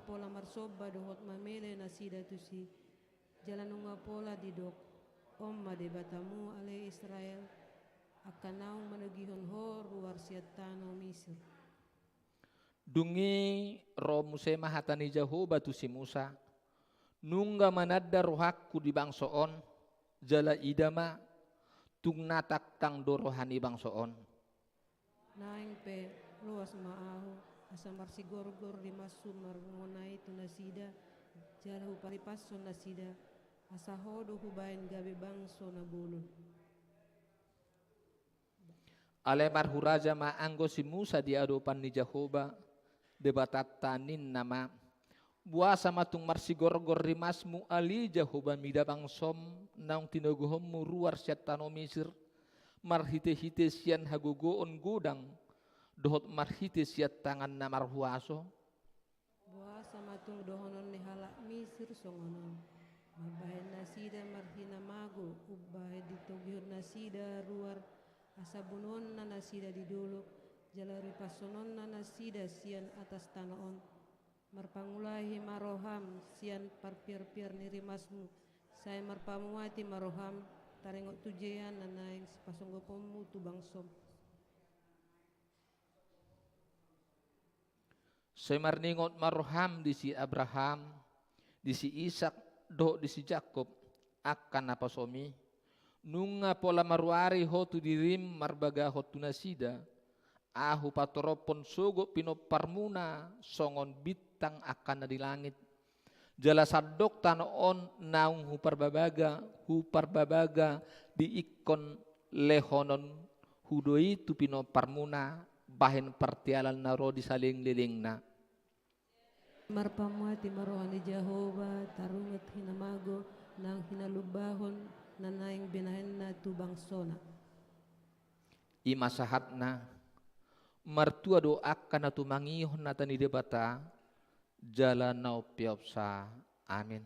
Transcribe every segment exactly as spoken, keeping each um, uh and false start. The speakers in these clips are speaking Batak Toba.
Pola marsomba dohot mamele nasida tusi, jala nunga pola didok: On ma Debatamu, ale Israel, angka naung manogihon ho ruar sian tano Misir. Dung i ro muse ma hata ni Jahowa tu si Musa: Nunga mananda rohangku di bangso on, jala ida ma, tung na tangtang do roha ni bangso on. Naeng pe, loas ma Ahu, asa marsigorgor rimasmu marngonai tu nasida, jala Huparipashon nasida, asa Ho do Hubahen gabe bangso na bolon. Alai marhuraja ma anggo si Musa di adopan ni Jahowa Debatanta, ninna ma: Boasa ma tung marsigorgor rimasmu, ale Jahowa, mida bangsom naung tinoguhonmu ruar sian tano Misir, marhitehite sian hagogoon godang dohot marhite sian tangan na marhuaso? Boasa ma tung dohonon ni halak Misir songon on: Mambahen nasida marhinamago, umbahen ditogihon nasida ruar, asa bunuonna nasida di dolok, jala ripashononna nasida sian atas tano on? Marpangulahi ma roham sian parpiarpiar ni rimasmu, sai marpamuati ma roham taringot tu jea na naeng sipasonggoponmu tu bangsom. Sai marningot ma roham di si Abraham, di si Isak, dohot di si Jakob, angka na pasomi. Nunga pola maruari ho tu dirim marbagahon tu nasida: Ahu patorophon sogot pinomparmuna songon bintang angka na di langit. Jala sandok tano on naung huparbabaga, huparbabaga di ingkon lehonon hu do i tu pinomparmuna, bahen partealan na ro di salelenglelengna. Marpamuati ma roha ni Jahowa taringot hinamago naung hinalumbahon na naeng binahenna tu bangsona. I ma sahatna. Martua do angka na tumangihon hata ni Debata jala na umpeopsa. Amin.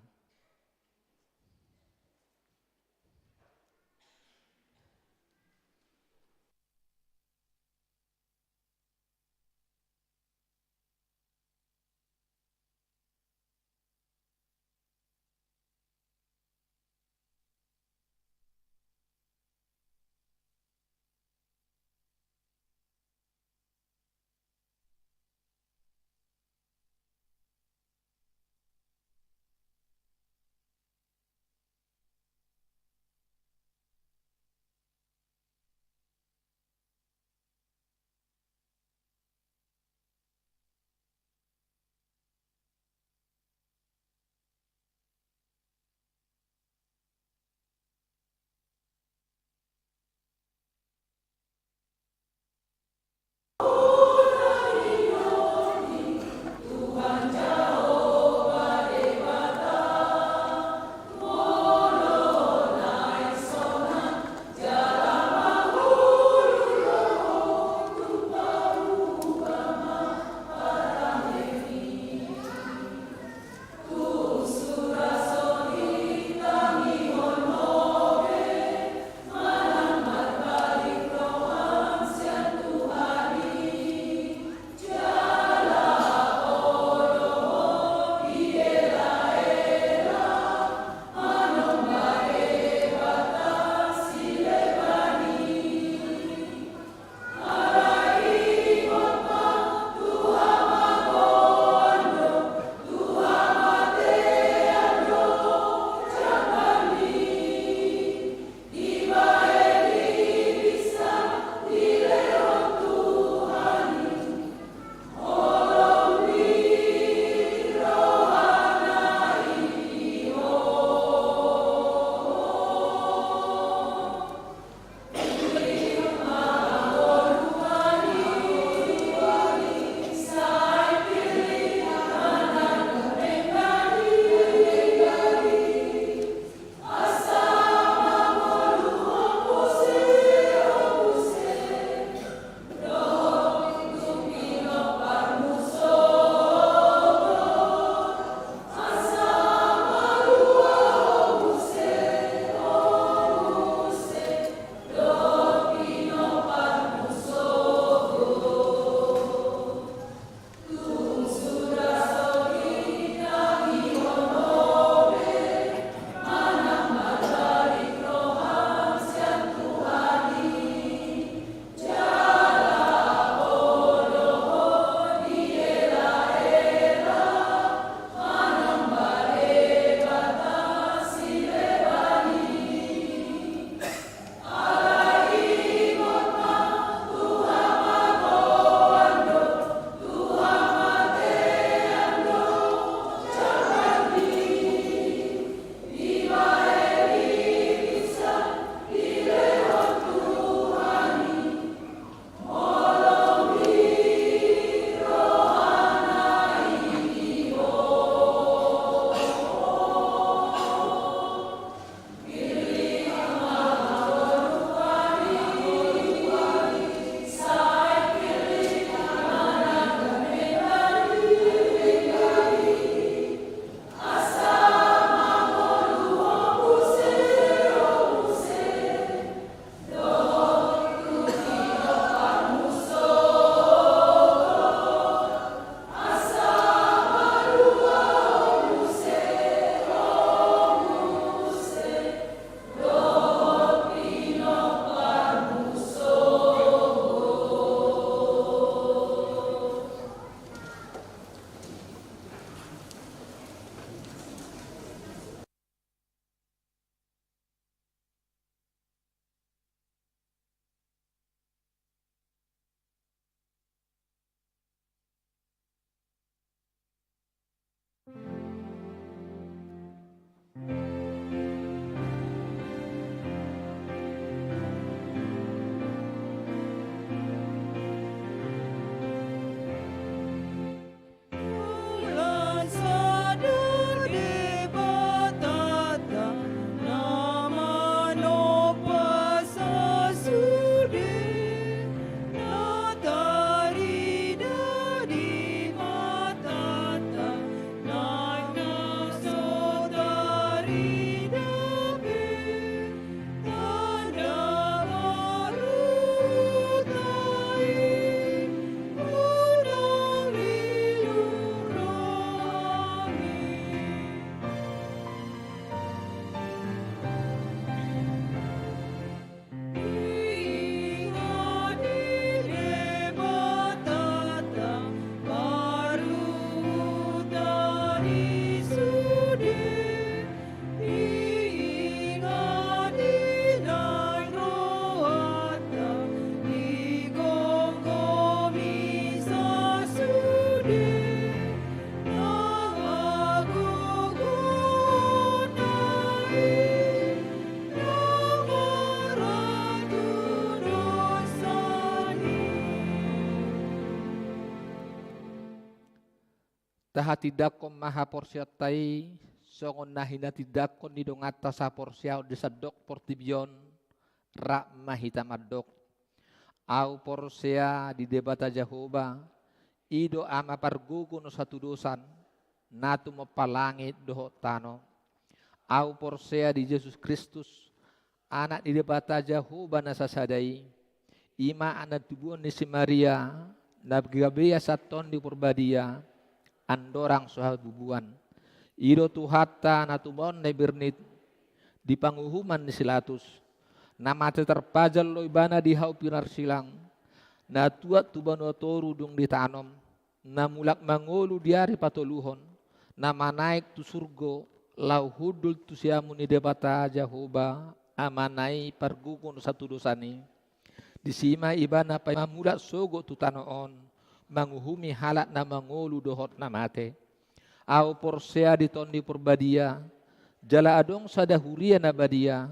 Tahatindangkon ma haporseaonta i songon na hinatindangkon ni donganta saporseaon di sandok portibi on, rap ma hita mandok: Ahu porsea di Debata Jahowa, i do Ama pargogo na satudosan, na tumompa langit dohot tano. Ahu porsea di Jesus Kristus, Anak ni Debata Jahowa na sasada i, i ma anak tubuan ni si Maria, na gabe ia sian Tondi Porbadia, andorang so habubuan. I do Tuhanta na tumaon na bernit di panguhuman ni si Latus, na mate tarpajal do ibana di hau pinarsilang, na tuat tu banua toru dung ditanom, na mulak mangolu di ari patoluhon, na manaek tu surgo, laho hundul tu siamun ni Debata Jahowa, Amana i pargogo na satudosan i. Disi ma ibana paima mulak sogot tu tano on, manguhumi halak na mangolu dohot na mate. Ahu porsea di Tondi Porbadia, jala adong sada huria na badia,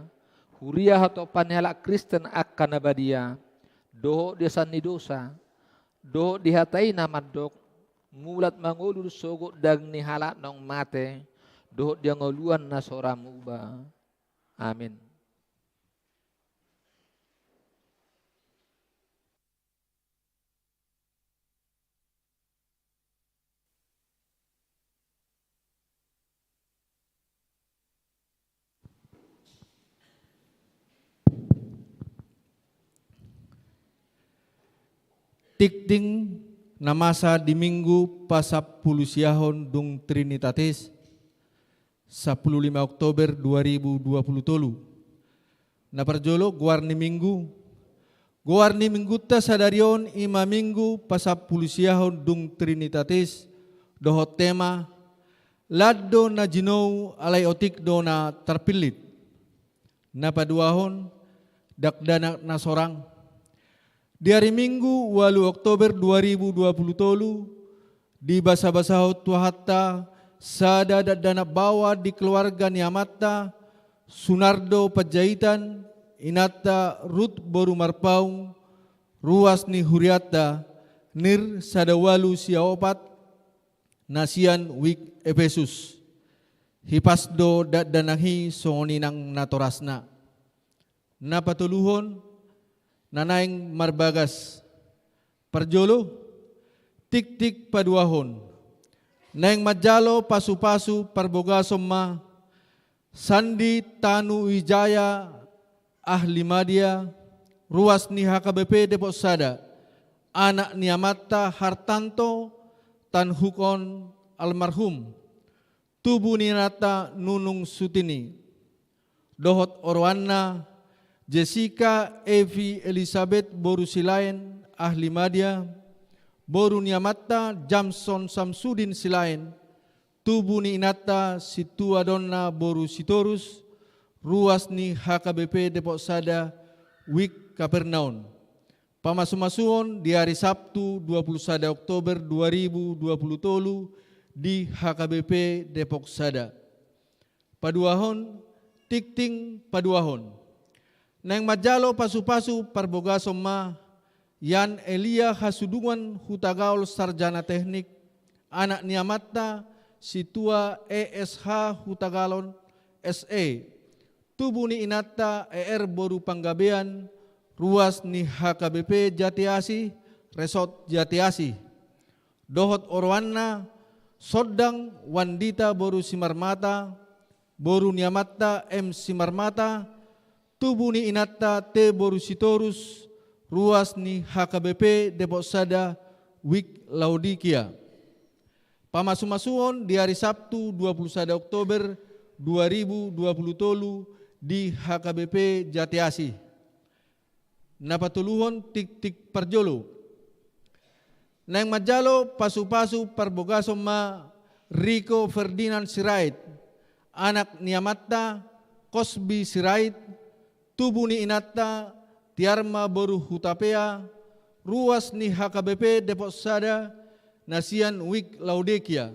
huria hatopan ni halak Kristen angka na badia, dohot di asan ni dosa, dohot di hata i na mandok: Mulak mangolu sogot daging ni halak naung mate, dohot di hangoluan na so ra muba. Amin. Tingting na masa di Minggu pasampulusiahon dung Trinitatis, sampulu lima Oktober dua ribu dua puluh tolu. Na parjolo, goar ni Minggu. Goar ni Minggunta sadari on i ma Minggu pasampulusiahon dung Trinitatis, dohot tema: Lan do na jinou, alai otik do na tarpillit. Na paduahon, dakdanak na sorang. Di ari Minggu, ualu Oktober dua ribu dua puluh tolu, dibasabasahon Tuhanta sada dakdanak baoa di keluarga ni amanta, Sunardo Panjaitan, inanta Rut boru Marpaung, ruas ni hurianta, Nir sada ualu sia opat, na sian wijk Epesus. Hipas do dakdanak i songon i nang natorasna. Na patoluhon, na naeng marbagas. Parjolo, tingting paduahon. Naeng manjalo pasupasu parbogason ma Sandi Tanuwijaya, ahli madya, ruas ni H K B P Depok Sada, anak ni amanta Hartanto Tanhuk on, almarhum, tubu ni inanta Nunung Sutini, dohot oroanna Jessica Evi Elizabeth boru Silaen, ahli madya, boru ni amanta Jamson Samsudin Silaen, tubu ni inanta Sintua Donna boru Sitorus, ruas ni H K B P Depok Sada, wijk Kapernaum. Pamasumasuon di ari Sabtu dua puluh sada Oktober dua ribu dua puluh tolu di H K B P Depok Sada. Paduahon, tingting paduahon. Naeng manjalo pasupasu parbogason ma Yan Elia Hasudungan Hutagaol, sarjana teknik, anak ni amanta Sintua E S H Hutagaol, S E, tubu ni inanta E R boru Panggabean, ruas ni H K B P Jatiasi, Resort Jatiasi, dohot oroanna Sondang Wandita boru Simarmata, boru ni amanta M Simarmata, tubu ni inanta T boru Sitorus, ruas ni H K B P Depok Sada, wijk Laodikia. Pamasumasuon di ari Sabtu dua puluh sada Oktober dua ribu dua puluh tolu di H K B P Jatiasi. Na patoluhon, tingting parjolo. Naeng manjalo pasupasu parbogason ma Riko Ferdinand Sirait, anak ni amanta Kosbi Sirait, tubu ni inanta Tiarma boru Hutapea, ruas ni H K B P Depok Sada, na sian wijk Laodikia.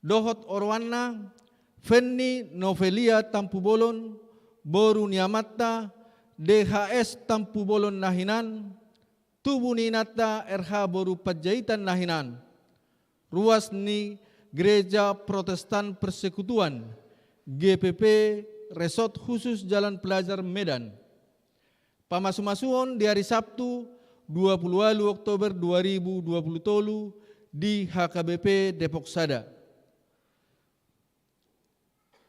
Dohot oroanna Fenni Novelia Tampubolon, boru ni amanta D H S Tampubolon na hinan, tubu ni inanta R H boru Panjaitan na hinan. ruas ni Gereja Protestan Persekutuan, G P P, Resort Khusus Jalan Pelajar, Medan. Pamasumasuon di ari Sabtu, dua pulu ualu Oktober dua ribu dua pulu tolu, di H K B P Depok Sada.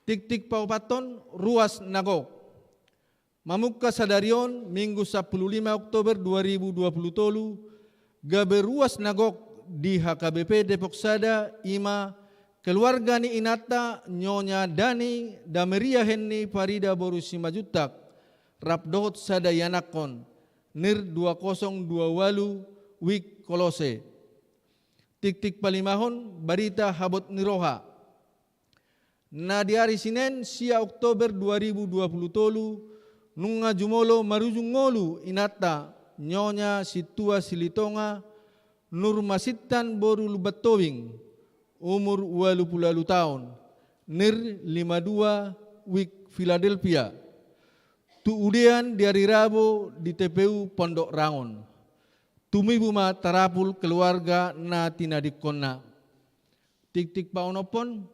Tiktik paopathon, ruas na gok. Mamungka sadari on, Minggu sampulu lima Oktober dua ribu dua pulu tolu, gabe ruas na gok di H K B P Depok Sada, i ma keluarga ni inanta, Nyonya Dani Dameria Henni Farida boru Simanjuntak, rap dohot sada ianakhon, NIR dua kosong dua ualu, Wik Kolose. Tiktik palimahon, barita habot ni roha. Na di ari Sinen, sia Oktober dua ribu dua pulu tolu, nunga jumolo marujung ngolu inanta, Nyonya Sintua Silitonga Nurmasintan boru Lumbantobing, umur ualu pulu ualu taon, NIR lima dua, Wik Philadelphia. Tu udean di ari Rabu di T P U Pondok Rangon. Tumibu ma tarapul keluarga na tinadingkonna. Tiktik paonomhon,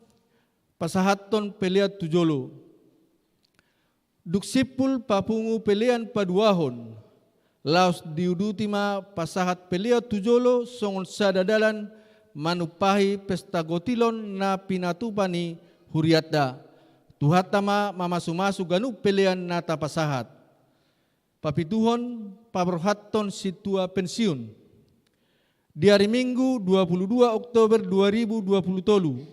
pasahathon pelean tu jolo. Dung simpul papungu pelean paduahon, laos diuduti ma pasahat pelean tu jolo songon sada dalan manumpahi pesta gotilon na pinatupa ni hurianta. Tuhanta ma mamasumasu ganup pelean na tapasahat. Papituhon, paborhathon sintua pensiun. Di ari Minggu, dua pulu dua Oktober dua ribu dua pulu tolu,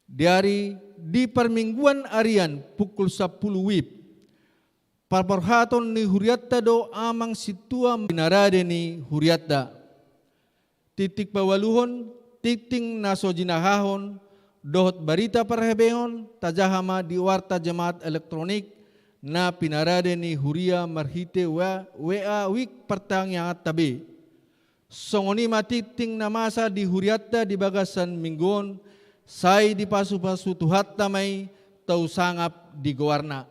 di ari, di parmingguan arian pukul sampulu wib, paborhaton ni hurianta do amang sintua pinarade ni hurianta. Tiktik paualuhon, tingting na so jinahahon dohot barita parhabehon, tajaha ma di warta jemaat elektronik na pinarade ni huria marhite W A, W A Wik partangianganta be. Songon i ma tingting na masa di hurianta di bagasan minggu on, sai dipasupasu Tuhanta ma i tau sangap di goarna.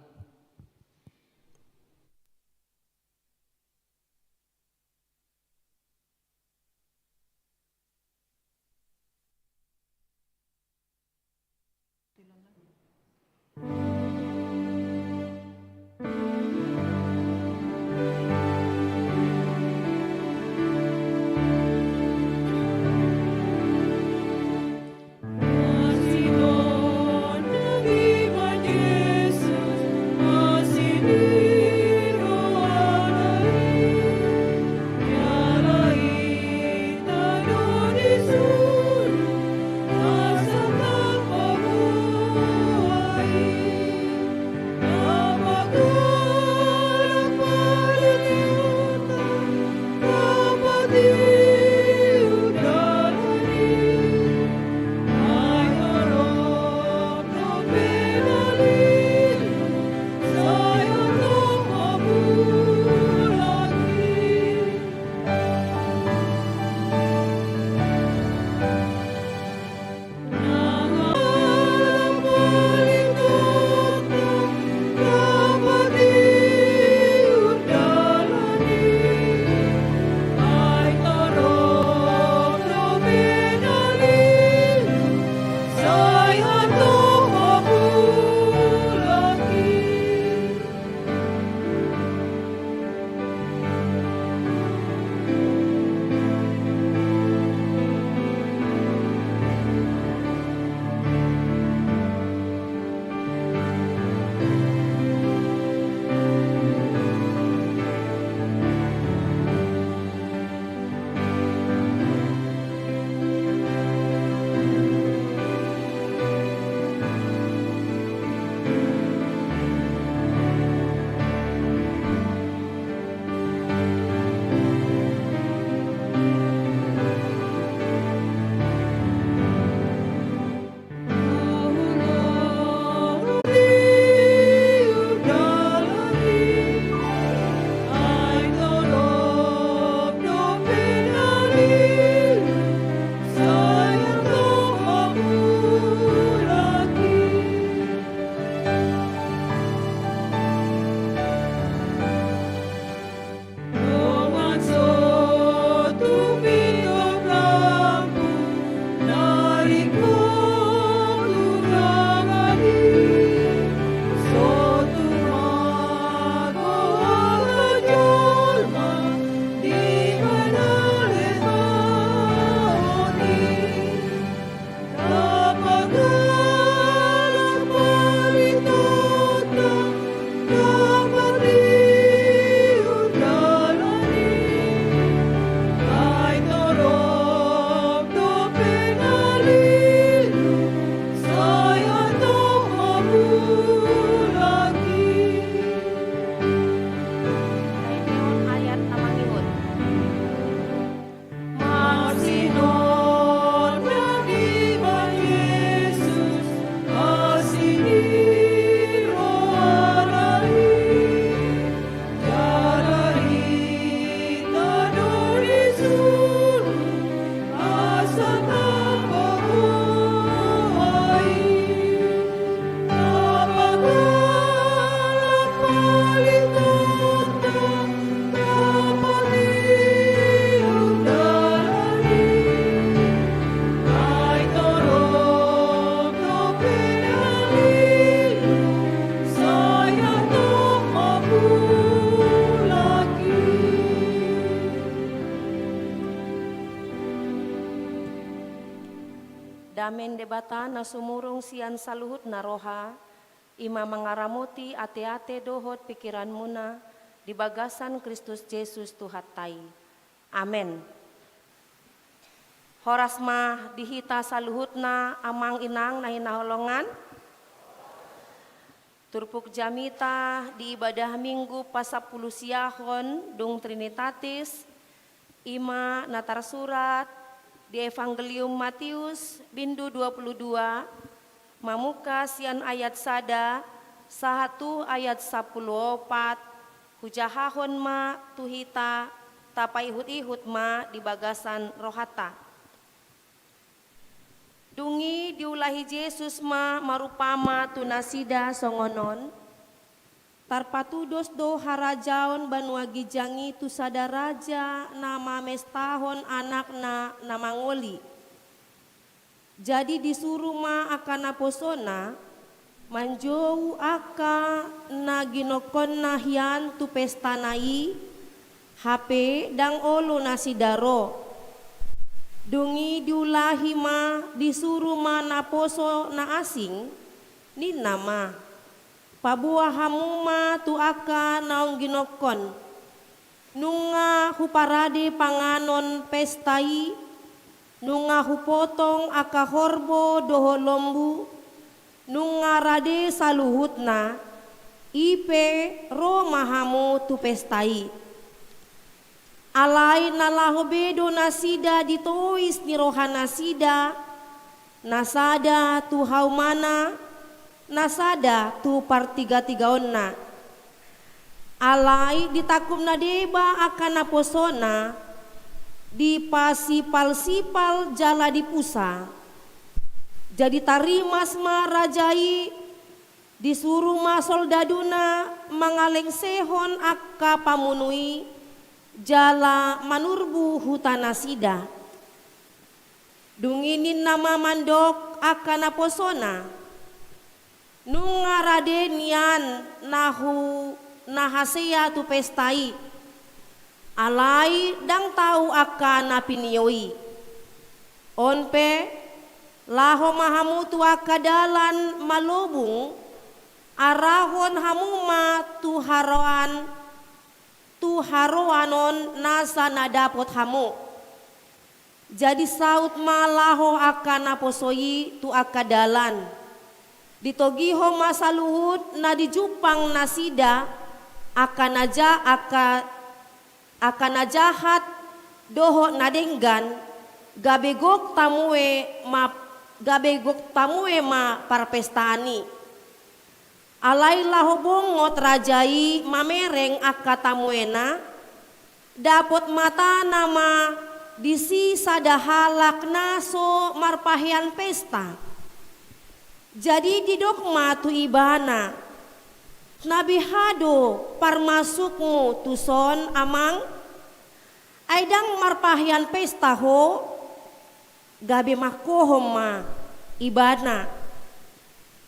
Dame ni Debata na sumurung sian saluhutna roha, i ma mangaramoti ateate dohot pingkiranmuna di bagasan Kristus Jesus Tuhanta i. Amen. Horas ma di hita saluhutna, amang inang na hinaholongan. Turpuk jamita di ibadah Minggu pasampulusiahon dung Trinitatis, i ma na tarsurat di Evangelium Matius, bindu dua pulu dua, mamungka sian ayat sada sahat tu ayat sampulu opat. Hujahahon ma tu hita, tapaihut-ihut ma di bagasan rohanta. Dung i diulahi Jesus ma marupama tu nasida songon on: Tarpatudos do harajaon banua ginjang i tu sada raja na mamestahon anakna na mangoli. Jadi disuru ma angka naposona manjou angka na ginongkonna hian tu pestana i, hape ndang olo nasida ro. Dung i diulahi ma, disuru ma naposo na asing, ninna ma: Paboa hamu ma tu angka naung ginongkon. Nunga huparade panganon pesta i, nunga hupotong angka horbo dohot lombu, nunga rade saluhutna, i pe ro ma hamu tu pesta i. Alai na laho be do nasida di tois ni rohanasida, na sada tu haumana, na sada tu partigatigaonna. Alai ditangkup na deba angka naposona, dipasipalsipal jala dipusa. Jadi tarimas ma raja i, disuru ma soldaduna mangalengsehon angka pamunu i, jala manurbu hutanasida. Dung i ninna ma mandok angka naposona: Nunga rade nian na hu-, na hasea tu pesta i, alai ndang tau angka na pinio i. On pe, laho ma hamu tu angka dalan malobung, arahon hamu ma tu haroan, tu haroan on nasa na dapot hamu. Jadi saut ma laho angka naposo i tu angka dalan. Ditogihon ma saluhut na dijumpang nasida, angka na ja-, angka, angka na jahat dohot na denggan, gabe gok tamue ma, gabe gok tamue ma parpestaan i. Alai laho bongot raja i mamereng angka tamuena, dapot matana ma disi sada halak na so marpahean pesta. Jadi didok ma tu ibana: Na beha do parmasukmu tuson, amang? Ai ndang marpahean pesta ho? Gabe mangkohom ma ibana.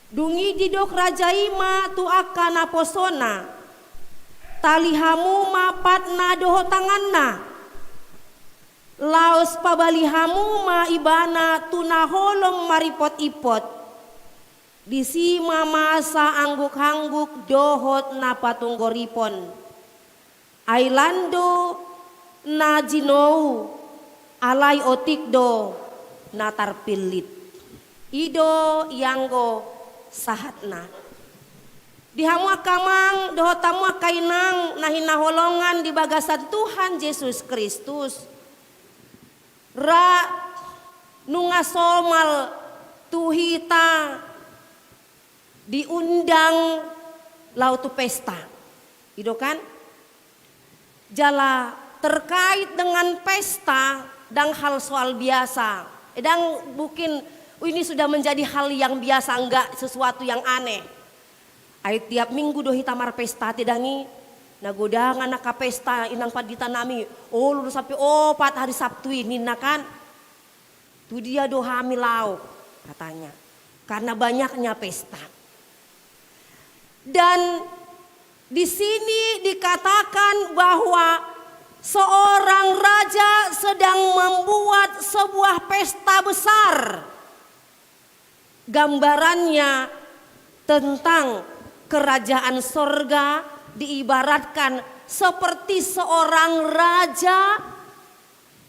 Dung i didok raja i ma tu angka naposona: Tali hamu ma patna dohot tanganna. Laos pabali hamu ma ibana tu na holom marimpot-impot. Disi ma masa angguk-angguk dohot na patunggoripon. Ai lan do na jinou, alai otik do na tarpillit. I do ianggo sahatna. Di hamu angka amang dohot hamu angka inang na hinaholongan di bagasan Tuhan Jesus Kristus, ra nunga somal tu hita diundang laho tu pesta. I do kan? Jala terkait dengan pesta, ndang hal soal biasa. Ndang mungkin, "Oh, ini sudah menjadi hal yang biasa," enggak sesuatu yang aneh. Ai tiap minggu do hita marpesta, te ndang i na godangan angka pesta, inang pandita nami, olo do sampe opat hari Sabtu i ninna kan. Tu dia do hami laho, katanya. Karena banyaknya pesta. Dan di sini dikatakan bahwa seorang raja sedang membuat sebuah pesta besar. Gambarannya tentang kerajaan sorga diibaratkan seperti seorang raja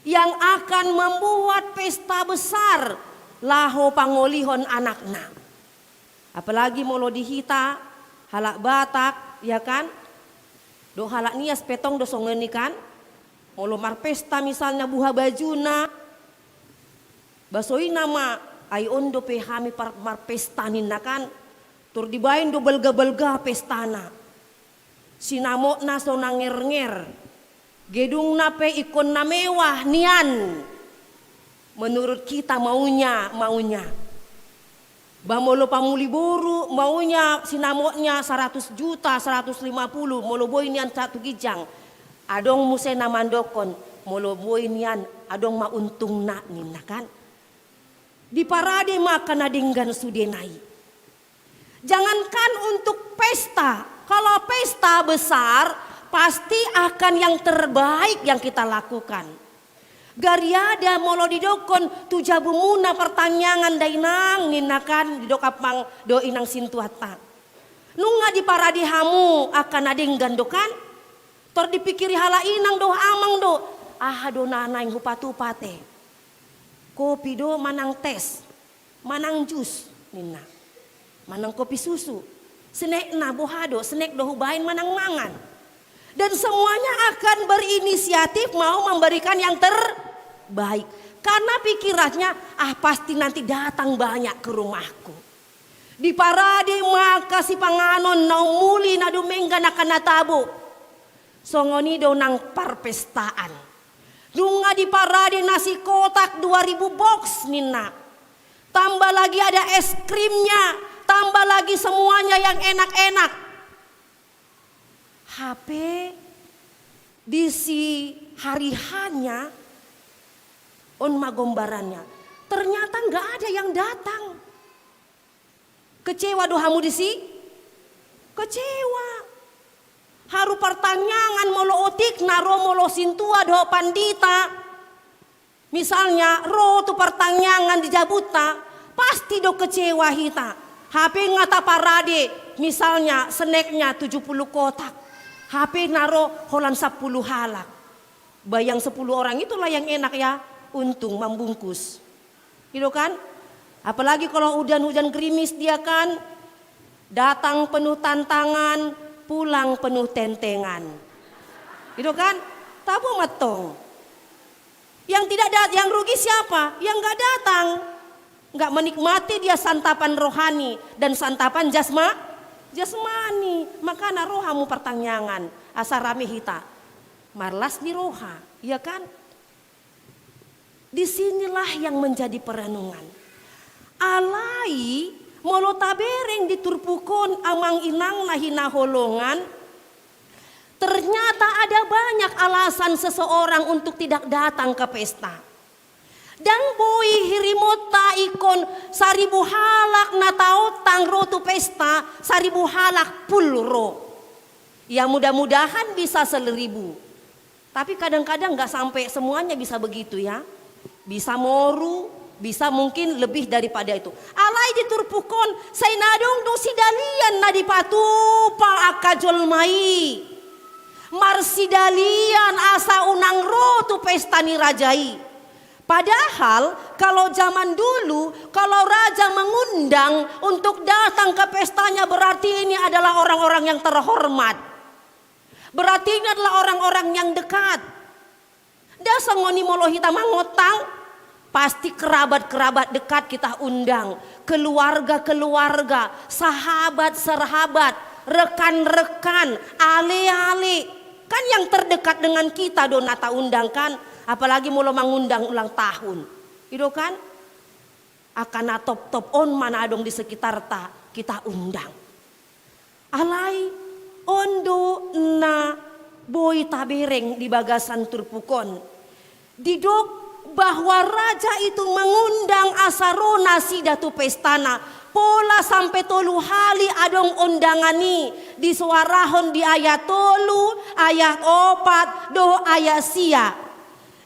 yang akan membuat pesta besar laho pangolihon anakna. Apalagi molo di hita, halak Batak, ya kan? Dohot halak Nias pe tong do songon i kan? Molo marpesta misalna buha bajuna, basoina ma, ai on dope hami par-, marpesta ninna kan? Tor dibaen do balga-balga pestana. Sinamotna so na nger-nger. Gedungna pe ingkon na mewah nian. Menurut kita maunya, maunya. Ba molo pamuli boru, maunya sinamotna saratus juta, saratus lima puluh, molo boi nian satu ginjang. Adong muse na mandokkon, molo boi nian, adong ma untungna, ninna kan. Diparade ma angka na denggan sudena i. Jangankan untuk pesta, kalau pesta besar, pasti akan yang terbaik yang kita lakukan. Gariada molo didokkon tu jabumuna partangiangan da inang, ninna kan, didok ampang dohot inang sintuanta. Nunga diparade hamu angka na denggan do kan? Tor dipikiri halak inang dohot amang do, aha do na naeng hupatupa te? Kopi do manang tes? Manang jus, ninna. Manang kopi susu. Snackna boha do, snack do hubaen manang mangan. Dan semuanya akan berinisiatif mau memberikan yang terbaik. Karena pikirannya, ah, pasti nanti datang banyak ke rumahku. Diparade ma angka sipanganon na ummuli na dumenggan angka na tabo. Songon i do nang parpestaan. Nunga diparade nasi kotak dua ribu box ninna. Tambah lagi ada es krimnya, tambah lagi semuanya yang enak-enak. Hape di si hari H-nya, on ma gombarannya. Ternyata nggak ada yang datang. Kecewa do hamu disi? Kecewa. Haru partangiangan molo otikna ro molo sintua dohot pandita. Misalnya ro tu partangiangan di jabunta, pasti do kecewa hita. Hape nga taparade, misalnya snacknya tujuh puluh kotak. Hape na ro holan sampulu halak. Ba yang sepuluh orang itulah yang enak ya, untung membungkus. Gitu kan? Apalagi kalau hujan-hujan gerimis dia kan, datang penuh tantangan, pulang penuh tentengan. Gitu kan? Tabo ma tong. Yang tidak dat-, yang rugi siapa? Yang nggak datang. Nggak menikmati dia santapan rohani dan santapan jasma-, jasmani. Makana ro hamu partangiangan, asa rame hita. Marlas ni roha, iya kan? Di sinilah yang menjadi perenungan. Alai, molo tabereng di turpuk on amang inang na hinaholongan, ternyata ada banyak alasan seseorang untuk tidak datang ke pesta. Ndang boi hirimonta ingkon saribu halak na taontang ro tu pesta, saribu halak full ro. Ya, mudah-mudahan bisa seribu. Tapi kadang-kadang nggak sampai semuanya bisa begitu ya. Bisa moru, bisa mungkin lebih daripada itu. Alai di turpuk on, sai na adong do sidalian na dipatupa angka jolma i. Marsidalian asa unang ro tu pesta ni raja i. Padahal kalau zaman dulu, kalau raja mengundang untuk datang ke pestanya, berarti ini adalah orang-orang yang terhormat. Berarti ini adalah orang-orang yang dekat. Nda songon i molo hita mangontang, pasti kerabat-kerabat dekat kita undang, keluarga-keluarga, sahabat-sahabat, rekan-rekan, ale-ale. Kan yang terdekat dengan kita do na taundang kan, apalagi molo mangundang ulang tahun. Ido kan? Angka na toptop on ma na adong di sekitarta kita undang. Alai on do na boi tabereng di bagasan turpuk on. Didok bahwa raja itu mengundang asa ro nasida tu pestana, pola sampe tolu hali adong undangan i, disoarahon di ayat tolu, ayat opat, dohot ayat sia.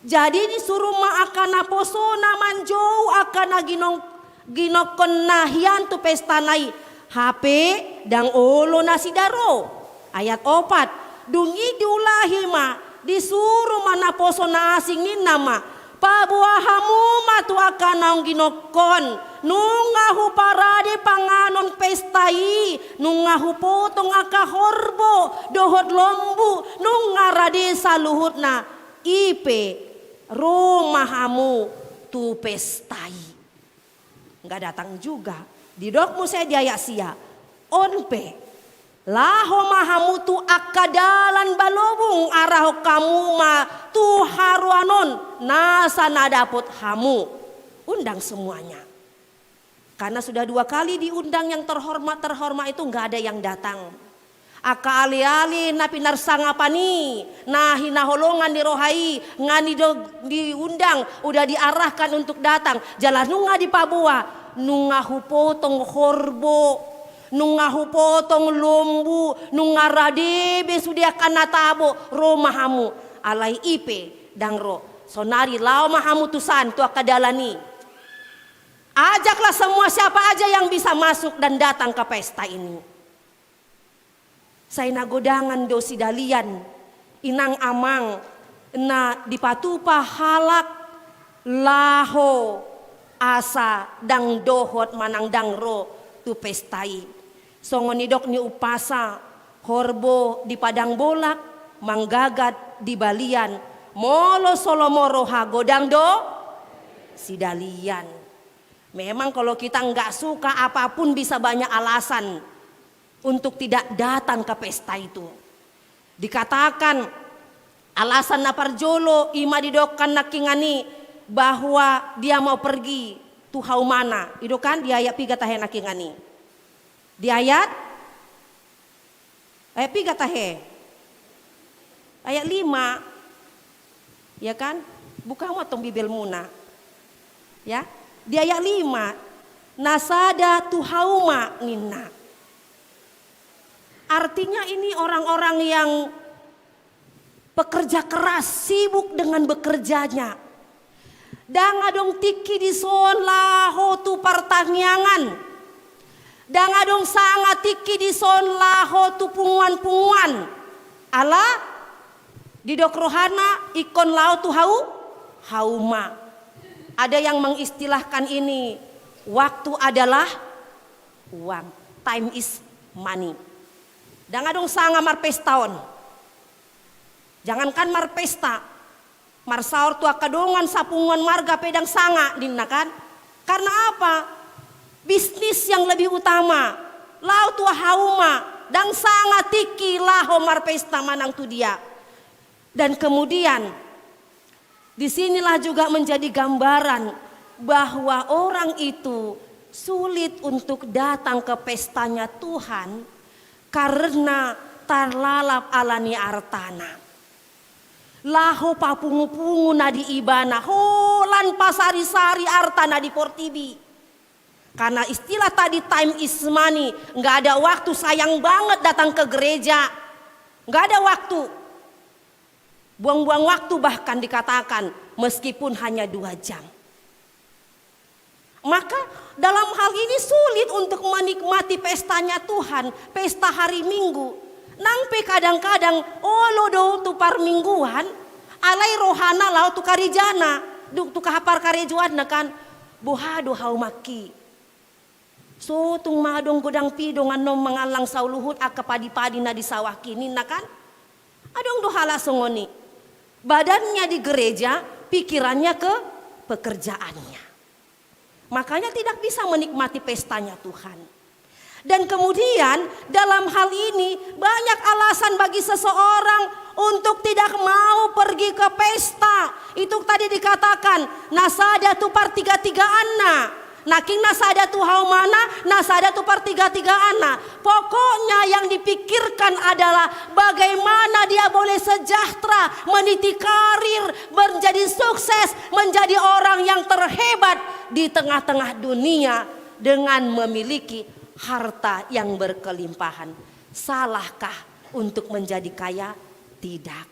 Jadi disuru ma angka naposona manjou angka na ginong-, ginokkonna hian tu pestana i, hape ndang olo nasida ro. Ayat opat, dung i diulahi ma, disuru ma naposo na asing ninna ma, paboa hamu ma tu angka naung ginokkon, nunga huparade panganon pesta i, nunga hupotong angka horbo, dohot lombu, nunga rade saluhutna, i pe ro ma hamu tu pesta i. Nggak datang juga. Didok muse di ayat sia, on pe, laho ma hamu tu angka dalan balobung, arahon hamu ma tu haroan on, nasa na dapot hamu. Undang semuanya. Karena sudah dua kali diundang yang terhormat-terhormat itu, nggak ada yang datang. Angka ale-ale na pinarsangapan i, na hinaholongan ni roha i, nga ni do diundang, udah diarahkan untuk datang. Jala nunga dipaboa, nunga hupotong horbo, nunga hupotong lombu, nunga rade be sude angka na tabo, ro ma hamu. Alai i pe ndang ro. Sonari laho ma hamu tusan tu angka dalan i. Ajaklah semua siapa aja yang bisa masuk dan datang ke pesta ini. Sai na godangan do sidalian, inang amang, na dipatupa halak laho asa ndang dohot manang ndang ro tu pesta i. Songon nidok ni umpasa, horbo di padang bolak, manggagat di balian, molo so lomo roha godang do sidalian. Memang kalau kita nggak suka apapun bisa banyak alasan untuk tidak datang ke pesta itu. Dikatakan alasan na parjolo i ma didokkan nangkiningan i bahwa dia mau pergi tu haumana. I do kan di ayat piga tahe nangkiningan i. Di ayat, ayat piga tahe? Ayat lima. Ya kan? Buka hamu antong Bibelmuna. Ya. Di ayat lima, na sada tu hauma ninna. Artinya ini orang-orang yang pekerja keras, sibuk dengan bekerjanya. Ndang adong tingki dison laho tu partangiangan. Ndang adong sanga tingki dison laho tu punguan-punguan. Ala didok rohana ingkon laho tu hau, hauma. Ada yang mengistilahkan ini, waktu adalah uang. Time is money. Ndang adong sanga marpesta on. Jangankan marpesta, marsaor tu angka dongan sapunguan marga pe ndang sanga ninna kan. Karena apa? Bisnis yang lebih utama. Laho tu hauma, ndang sanga tingki laho marpesta manang tu dia. Dan kemudian di sinilah juga menjadi gambaran bahwa orang itu sulit untuk datang ke pestanya Tuhan karena tarlalap ala ni artana. Laho papungu-pungu na di ibana, holan pasari-sari arta na di portibi. Karena istilah tadi time is money, nggak ada waktu, sayang banget datang ke gereja. Nggak ada waktu. Buang-buang waktu bahkan dikatakan meskipun hanya dua jam. Maka dalam hal ini sulit untuk menikmati pestanya Tuhan, pesta hari Minggu. Nang pe kadang-kadang olo do tu parmingguan, alai rohana laho tu karejana, tu, tu parkarejoanna kan. Boha do haumaki. So tung ma adong godang pidong annon mangallang saluhut angka padi-padi na di sawahki ninna kan. Adong do halak songon i. Badannya di gereja, pikirannya ke pekerjaannya. Makanya tidak bisa menikmati pestanya Tuhan. Dan kemudian dalam hal ini banyak alasan bagi seseorang untuk tidak mau pergi ke pesta. Itu tadi dikatakan, na sada tu partiga-tigaanna. Nangkin na sada tu haumana, na sada tu partiga-tigaanna. Pokoknya yang dipikirkan adalah bagaimana dia boleh sejahtera, meniti karir, menjadi sukses, menjadi orang yang terhebat di tengah-tengah dunia dengan memiliki harta yang berkelimpahan. Salahkah untuk menjadi kaya? Tidak.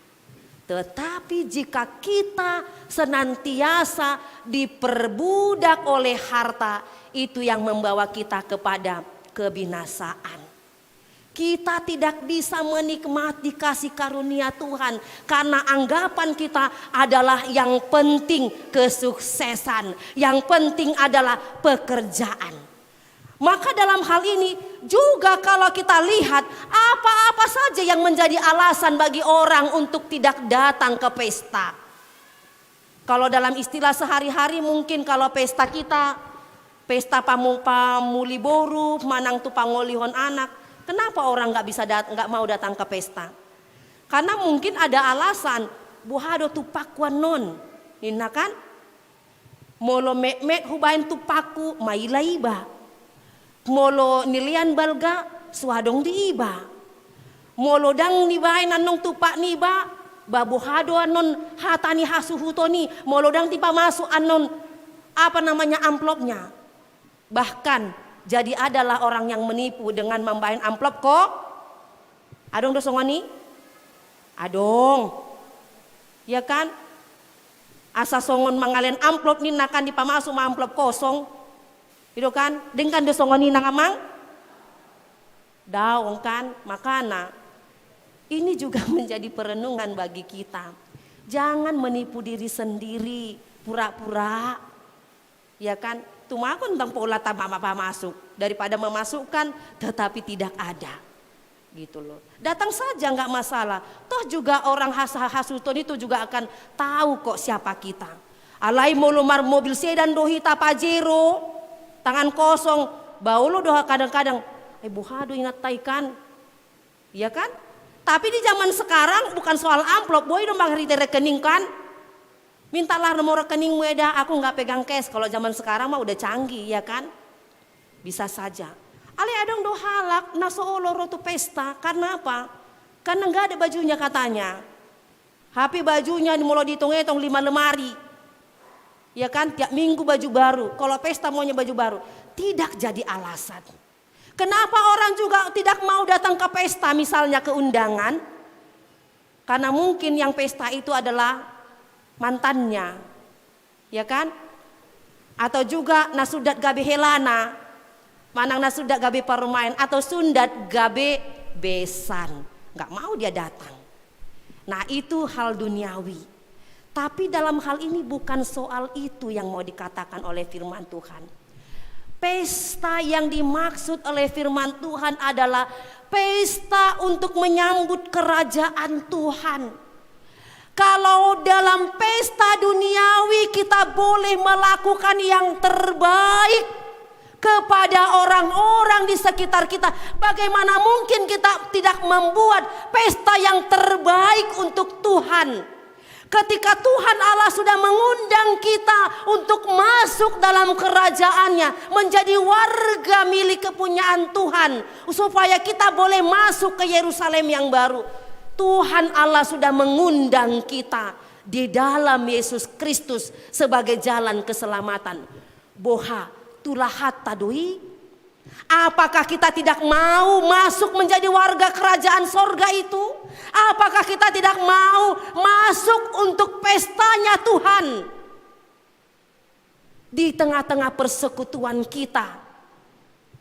Tetapi jika kita senantiasa diperbudak oleh harta, itu yang membawa kita kepada kebinasaan. Kita tidak bisa menikmati kasih karunia Tuhan karena anggapan kita adalah yang penting kesuksesan, yang penting adalah pekerjaan. Maka dalam hal ini juga kalau kita lihat apa-apa saja yang menjadi alasan bagi orang untuk tidak datang ke pesta. Kalau dalam istilah sehari-hari mungkin kalau pesta kita, pesta pamu-, pamuli boru, manang tu pangolihon anak, kenapa orang nggak bisa dat-, nggak mau datang ke pesta? Karena mungkin ada alasan, boha do tupakku annon, ninna kan? Molo metmet hubaen tupakku, maila iba. Molo nilean balga, so adong di iba. Molo ndang nibaen annon tupak niba, ba boha do annon hata ni hasuhuton i, molo ndang dipamasuk annon, apa namanya, amplopnya. Bahkan, jadi adalah orang yang menipu dengan mambaen amplop ko-, adong do songon i? Adong. Ya kan? Asa songon mangalean amplop ninna kan, dipamasuk ma amplop kosong. I do kan? Dengkan do songon i nang amang? Daong kan? Makana, ini juga menjadi perenungan bagi kita. Jangan menipu diri sendiri, pura-pura. Ya kan? Tumagon ndang pola ta-, ma-, ma-, pamasuk daripada memasukkan tetapi tidak ada. Gitu loh. Datang saja, nggak masalah. Toh juga orang has-, hasuhuton itu juga akan tahu kok siapa kita. Alai molo marmobil sedan do hita, Pajero, tangan kosong, ba olo do kadang-kadang, eh, boha do inanta i kan? Iya kan? Tapi di zaman sekarang bukan soal amplop, boi do marhite rekening kan? Mintalah nomor rekeningmu, eda, aku nggak pegang cash. Kalau zaman sekarang mah udah canggih, ya kan? Bisa saja. Alai adong do halak na so olo ro tu pesta. Karena apa? Karena nggak ada bajunya katanya. Hape bajunya molo dietong-etong lima lemari. Ya kan? Tiap minggu baju baru. Kalau pesta maunya baju baru. Tidak jadi alasan. Kenapa orang juga tidak mau datang ke pesta, misalnya ke undangan? Karena mungkin yang pesta itu adalah mantannya, ya kan? Atau juga na sundat gabe helana, manang na sundat gabe parumaen, atau sundat gabe besan. Nggak mau dia datang. Nah, itu hal duniawi. Tapi dalam hal ini bukan soal itu yang mau dikatakan oleh firman Tuhan. Pesta yang dimaksud oleh firman Tuhan adalah pesta untuk menyambut kerajaan Tuhan. Kalau dalam pesta duniawi kita boleh melakukan yang terbaik kepada orang-orang di sekitar kita, bagaimana mungkin kita tidak membuat pesta yang terbaik untuk Tuhan? Ketika Tuhan Allah sudah mengundang kita untuk masuk dalam kerajaan-Nya, menjadi warga milik kepunyaan Tuhan, supaya kita boleh masuk ke Yerusalem yang baru, Tuhan Allah sudah mengundang kita di dalam Yesus Kristus sebagai jalan keselamatan. Boha, tulahanta do i? Apakah kita tidak mau masuk menjadi warga kerajaan sorga itu? Apakah kita tidak mau masuk untuk pestanya Tuhan? Di tengah-tengah persekutuan kita,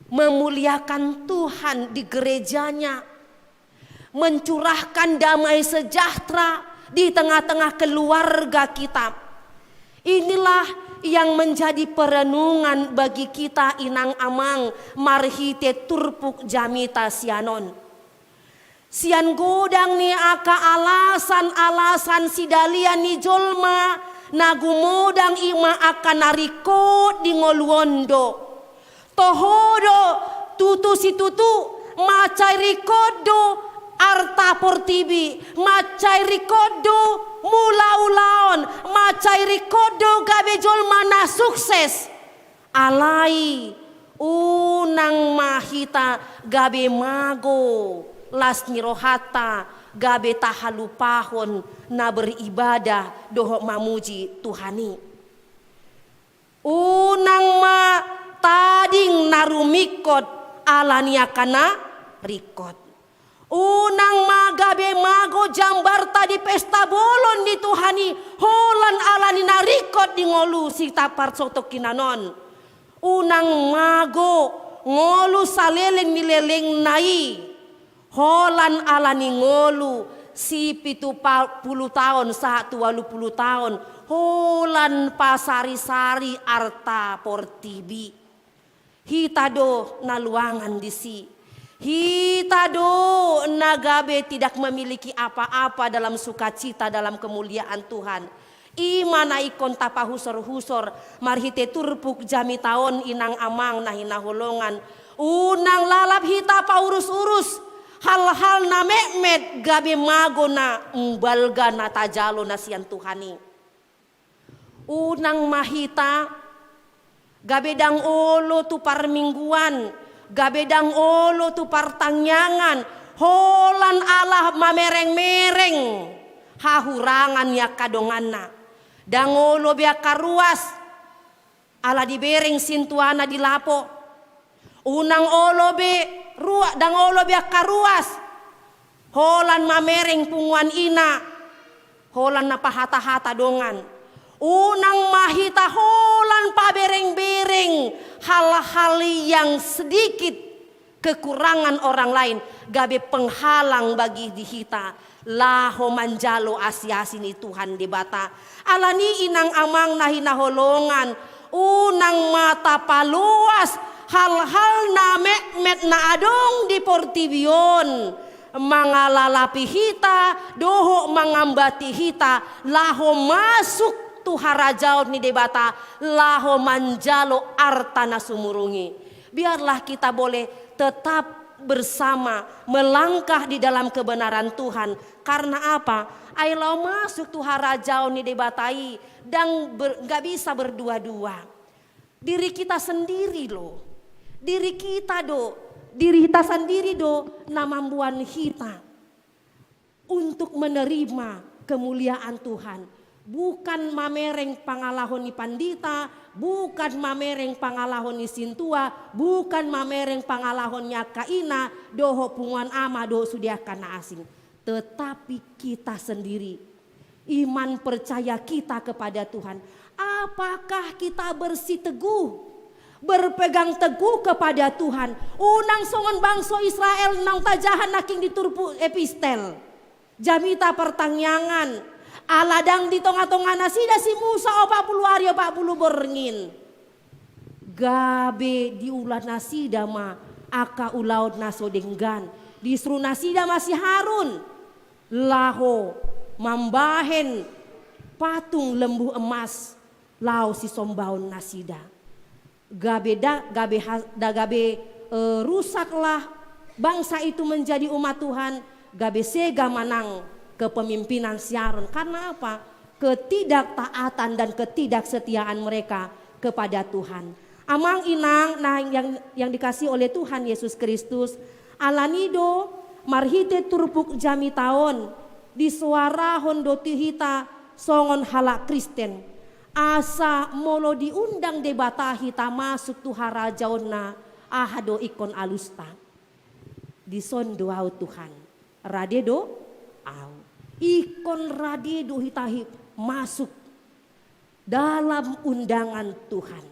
memuliakan Tuhan di gereja-Nya, mencurahkan damai sejahtera di tengah-tengah keluarga kita. Inilah yang menjadi perenungan bagi kita inang amang marhite turpuk jamita sian on. Sian godang ni angka alasan-alasan sidalian ni jolma na gumodang i ma angka na ringkot di ngolu on do. Toho do, tutu situtu, mansai ringkot do arta portibi, mansai ringkot do mangula ulaon, mansai ringkot do gabe jolma na sukses. Alai unang ma hita gabe mago las ni rohanta, gabe tahalupahon na beribadah dohot mamuji Tuhan i. Unang ma tading na rumingkot ala ni angka na ringkot. Unang ma gabe mago jambarta di pesta bolon ni Tuhan i, holan ala ni na ringkot di ngolu sitaparsotok hinan on. Unang mago ngolu saleleng ni lelengna i, holan ala ni ngolu sipitu pulu taon sahat tu ualu pulu taon, holan pasarisari arta portibi. Hita do na luangan disi. Hita do na gabe tidak memiliki apa-apa dalam sukacita, dalam kemuliaan Tuhan. I ma na ingkon tapahusorhusor marhite turpuk jamita on, inang amang na hinaholongan. Unang lalap hita paurus-urus hal-hal na metmet gabe mago na umbalga na tajalo na sian Tuhan i. Unang ma hita gabe ndang olo tu parmingguan, gabe ndang olo tu partangiangan, holan ala mamerengmereng hahurangan ni angka donganna. Ndang olo be angka ruas ala dibereng sintuana di lapo. Unang olo be rua-, ndang olo be angka ruas holan mamereng punguan ina, holan na pahatahata dongan. Unang ma hita holan paberengbereng hal-hal yang sedikit kekurangan orang lain, gabe penghalang bagi di hita laho manjalo asiasi ni Tuhan Debata. Ala ni i, inang amang na hinaholongan, unang ma tapaloas hal-hal na metmet na adong di portibi on mangalalapi hita dohot mangambati hita laho masuk tu harajaon ni Debata, laho manjalo arta na sumurung i. Biarlah kita boleh tetap bersama melangkah di dalam kebenaran Tuhan. Karena apa? Ai laho masuk tu harajaon ni Debata i ndang ber-, nggak bisa berdua-dua. Diri kita sendiri loh. Diri kita do, diri hita sandiri do na mamboan hita untuk menerima kemuliaan Tuhan. Bukan mamereng pangalaho ni pandita, bukan mamereng pangalaho ni sintua, bukan mamereng pangalaho ni angka ina dohot punguan ama dohot sude angka na asing, tetapi kita sendiri. Iman percaya kita kepada Tuhan. Apakah kita bersiteguh, berpegang teguh kepada Tuhan? Unang songon bangso Israel naung tajaha nangkin di turpuk epistel jamita partangiangan. Ala ndang di tongatonga nasida si Musa opat pulu ari opat pulu borngin. Gabe diula nasida ma angka ulaon na so denggan. Disuru nasida ma si Harun laho mambahen patung lembu emas laho sisombaon nasida. Gabe da, gabe ha-, da gabe, eh, rusaklah bangsa itu menjadi umat Tuhan, gabe sega ma nang kepemimpinan si Harun. Karena apa? Ketidaktaatan dan ketidaksetiaan mereka kepada Tuhan. Amang inang, nah, yang, yang dikasihi oleh Tuhan Yesus Kristus, ala ni i do marhite turpuk jamita on disoarahon do tu hita songon halak Kristen. Asa molo diundang Debata hita masuk tu harajaonna, aha do ingkon alusta? Dison do ahu Tuhan, rade do ahu. Ingkon rade do hita hi-, masuk dalam undangan Tuhan.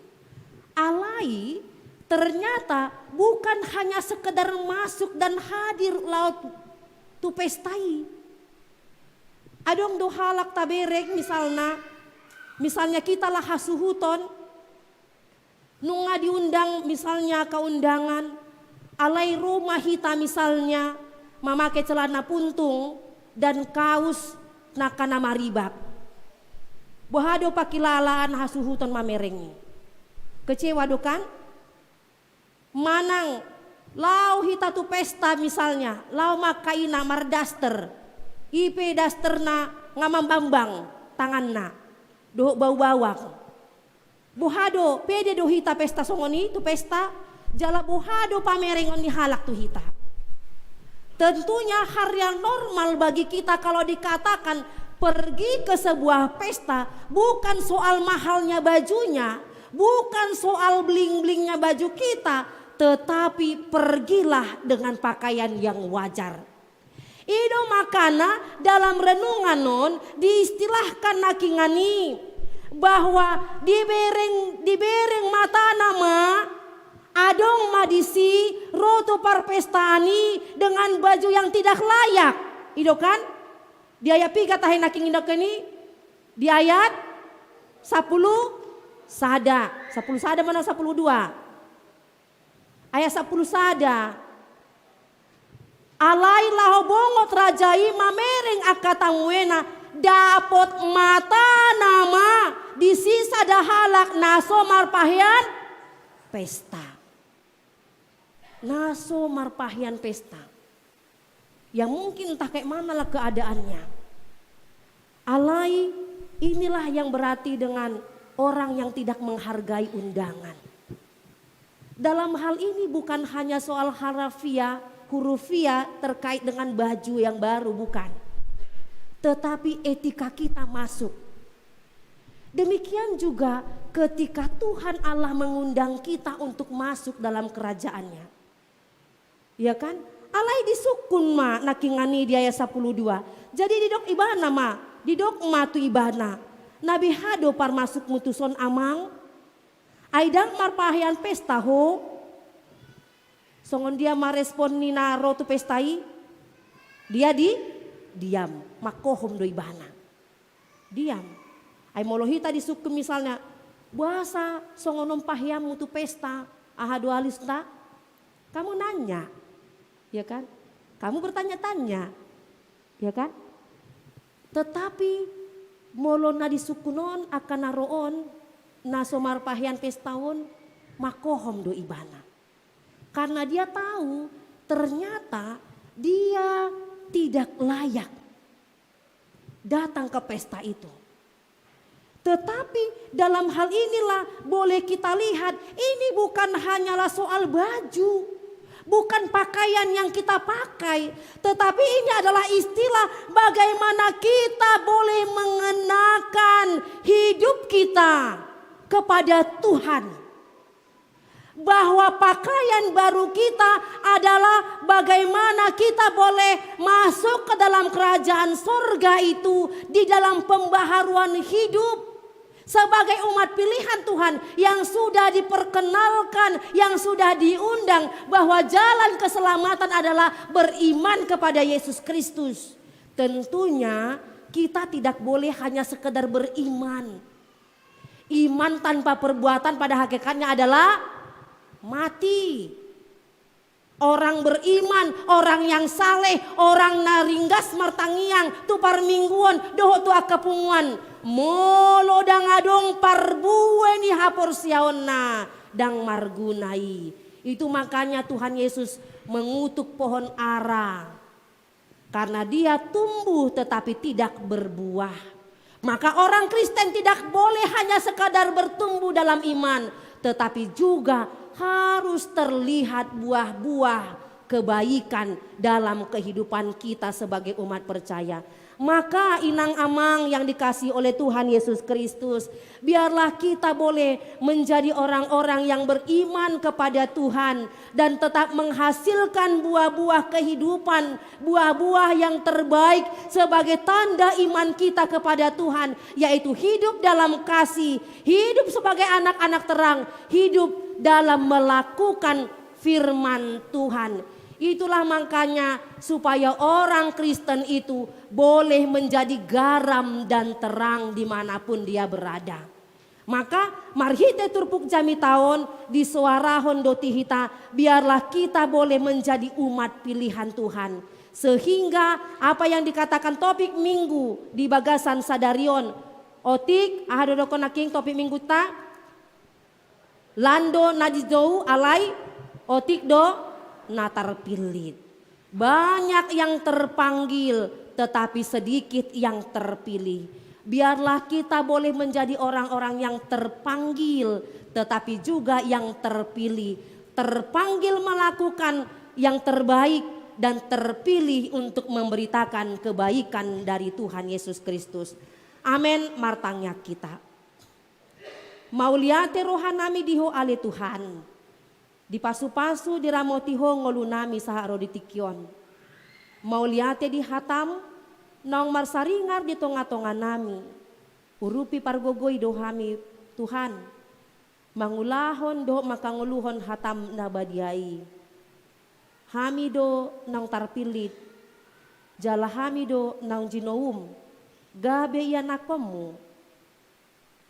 Alai ternyata bukan hanya sekedar masuk dan hadir laho tu pesta i. Adong do halak tabereng misalna, misalnya kita laho hasuhuton, nunga diundang misalnya ke undangan, alai ro ma hita misalnya mamake celana puntung dan kaus na angka na maribak. Boha do pakilalaan hasuhuton mamereng i? Kecewa do kan? Manang laho hita tu pesta misalnya, laho ma angka ina mardaster, i pe dasterna nga mambambang tanganna dohot baubauan. Boha do, pede do hita pesta songon i tu pesta? Jala boha do pamerengon ni halak tu hita? Tentunya hal yang normal bagi kita kalau dikatakan pergi ke sebuah pesta, bukan soal mahalnya bajunya, bukan soal bling-blingnya baju kita, tetapi pergilah dengan pakaian yang wajar. I do makana dalam renungan on diistilahkan nangkiningan i bahwa dibereng, dibereng matana ma, adong ma disi ro tu parpestaan i dengan baju yang tidak layak. I do kan? Di ayat piga tahe nangkiningan i? Di ayat sampulu sada. Sampulu sada mana sampulu dua? Ayat sampulu sada. Alai laho bongot raja i mamereng angka tamuena, dapot matana ma disi sada halak na so marpahean pesta. Na so marpahean pesta. Ya mungkin entah kayak mana lah keadaannya. Alai inilah yang berarti dengan orang yang tidak menghargai undangan. Dalam hal ini bukan hanya soal harafiah, hurufiah terkait dengan baju yang baru, bukan. Tetapi etika kita masuk. Demikian juga ketika Tuhan Allah mengundang kita untuk masuk dalam kerajaan-Nya. Ya kan? Alai disungkun ma nangkiningan i di ayat sampulu dua. Jadi didok ibana ma, didok ma tu ibana, na beha do parmasukmu tuson amang? Ai ndang marpahean pesta ho? Songon dia ma respon ni na ro tu pesta i? Dia di, diam, mangkohom do ibana. Diam. Ai molo hita disungkun misalnya, boasa songon on paheanmu tu pesta, aha do alusna? Kamu nanya, ya kan? Kamu bertanya-tanya, ya kan? Tetapi molo na disungkun on, angka na ro on, na so marpahean pesta on, mangkohom do ibana. Karena dia tahu ternyata dia tidak layak datang ke pesta itu. Tetapi dalam hal inilah boleh kita lihat, ini bukan hanyalah soal baju, bukan pakaian yang kita pakai, tetapi ini adalah istilah bagaimana kita boleh mengenakan hidup kita kepada Tuhan. Bahwa pakaian baru kita adalah bagaimana kita boleh masuk ke dalam kerajaan sorga itu di dalam pembaharuan hidup. Sebagai umat pilihan Tuhan yang sudah diperkenalkan, yang sudah diundang bahwa jalan keselamatan adalah beriman kepada Yesus Kristus. Tentunya kita tidak boleh hanya sekedar beriman. Iman tanpa perbuatan pada hakikatnya adalah mati. Orang beriman, orang yang saleh, orang na ringgas martangiang tu parmingguon dohot tu angka punguan, molo ndang adong parbue ni haporseaonna, ndang marguna i. Itu makanya Tuhan Yesus mengutuk pohon ara. Karena dia tumbuh tetapi tidak berbuah. Maka orang Kristen tidak boleh hanya sekadar bertumbuh dalam iman, tetapi juga harus terlihat buah-buah kebaikan dalam kehidupan kita sebagai umat percaya. Maka inang amang yang dikasihi oleh Tuhan Yesus Kristus, biarlah kita boleh menjadi orang-orang yang beriman kepada Tuhan dan tetap menghasilkan buah-buah kehidupan, buah-buah yang terbaik sebagai tanda iman kita kepada Tuhan, yaitu hidup dalam kasih, hidup sebagai anak-anak terang, hidup dalam melakukan firman Tuhan. Itulah makanya supaya orang Kristen itu boleh menjadi garam dan terang dimanapun dia berada. Maka marhite turpuk jamita on disoarahon do tu hita, biarlah kita boleh menjadi umat pilihan Tuhan. Sehingga apa yang dikatakan topik minggu di bagasan sadari on, otik, aha do dohonon nangkin topik mingguta? Lan do na dijou, alai otik do na tarpillit. Banyak yang terpanggil, tetapi sedikit yang terpilih. Biarlah kita boleh menjadi orang-orang yang terpanggil, tetapi juga yang terpilih. Terpanggil melakukan yang terbaik dan terpilih untuk memberitakan kebaikan dari Tuhan Yesus Kristus. Amen. Martangiang hita. Mauliate rohanami di Ho ale Tuhan. Dipasupasu, diramoti Ho ngolunami sahat ro di tingki on. Mauliate di hatam, naung marsaringar di tonga-tonga nami. Urupi pargogoi do hami, Tuhan, mangulahon dohot mangkangoluhon hatam na badia i. Hami do naung tarpillit, jala hami do naung jinoum, gabe ianakhonmu.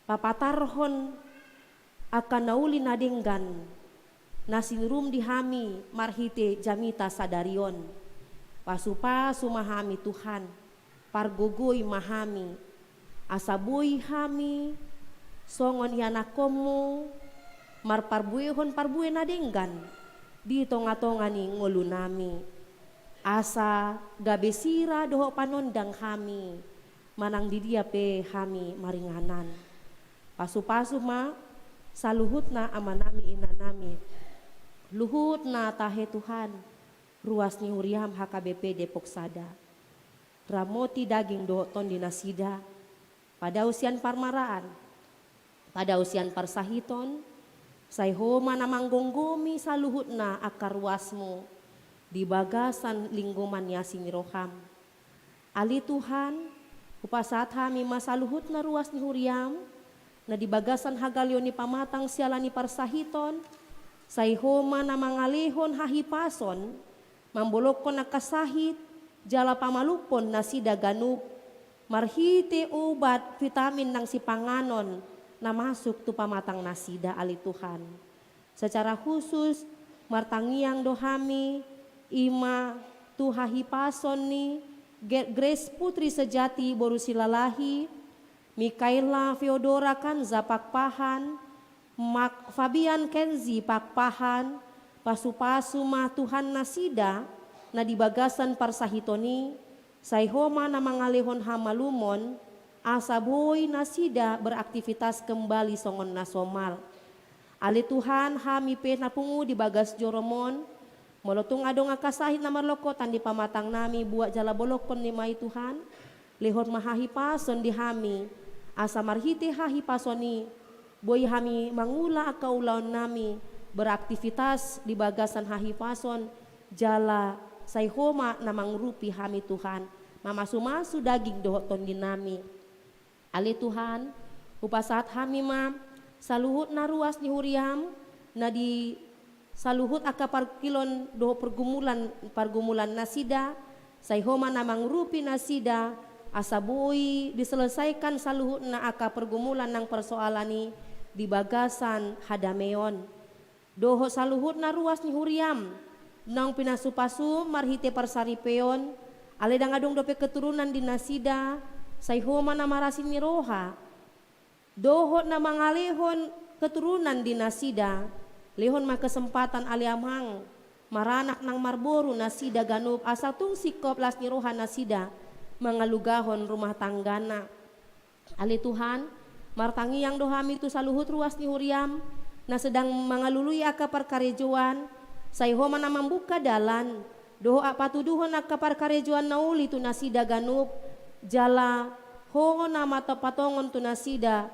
Papatarhon angka na uli na denggan, na sinirum di hami marhite jamita sadari on. Pasu-pasu ma hami Tuhan, pargogoi ma hami, asa boi hami, songon ianakhonmu, marparbuehon parbue na denggan, di tonga-tonga ni ngolu nami. Asa gabe sira dohot panondang hami, manang di dia pe hami maringanan. Pasu-pasu ma, saluhutna amanami inanami. Luhut na tahe Tuhan, ruas ni huriam H K B P Depok Sada. Ramoti daging dohot tondi nasida, padao sian parmaraan, padao sian parsahiton, sai Ho ma na manggomgomi saluhutna angka ruasmu, di bagasan linggoman ni asi ni roham. Ale Tuhan, hupasahat hami ma saluhutna ruas ni huriam, na di bagasan hagaleon ni pamatang siala ni parsahiton, sai Ho ma na mangalehon hahipason, mambolongkon angka sahit, jala pamalumhon nasida ganup, marhite obat vitamin nang sipanganon, na masuk tu pamatang nasida ale Tuhan. Secara khusus, martangiang do hami, i ma tu hahipason ni Ge-, Grace Putri Sejati boru Silalahi, Mikaela Feodora Kanza Pakpahan, Mak-, Fabian Kenzi Pakpahan, pasu-pasu ma Tuhan nasida, na di bagasan parsahiton i, sai Ho ma na mangalehon hamalumon, asa boi nasida beraktivitas kembali songon na somal. Ale Tuhan, hami pe na pungu di bagas jorom on, molo tung adong angka sahit na marlongkotan di pamatang nami, buat jala bolongkon ni ma i Tuhan, lehon ma hahipason di hami, asa marhite hahipason i, boi hami mangula angka ulaon nami, beraktivitas di bagasan hahipason, jala sai Ho ma na mangurupi hami Tuhan, mamasu-masu daging dohot tondi nami. Ale Tuhan, hupasahat hami ma, saluhutna ruas ni huriam, na di saluhut angka parungkilon dohot pergumulan, pargumulan nasida, sai Ho ma na mangurupi nasida, asa boi diselesaikan saluhutna angka pergumulan nang persoalan i di bagasan hadameon. Dohot saluhutna ruas ni huriam, naung pinasu-pasu marhite parsaripeon, ale ndang adong dope keturunan di nasida, sai Ho ma na marasi ni roha, dohot na mangalehon keturunan di nasida, lehon ma kesempatan ale Amang, maranak nang marboru nasida ganup asa tung singkop las ni roha nasida mangalugahon rumah tanggana. Ale Tuhan, martangiang do hami tu saluhut ruas ni huriam, na sedang mangalului angka parkarejoan, sai Ho ma na mambuka dalan, dohot patuduhon angka parkarejoan na uli tu nasida ganup, jala Ho na mata patongon tu nasida,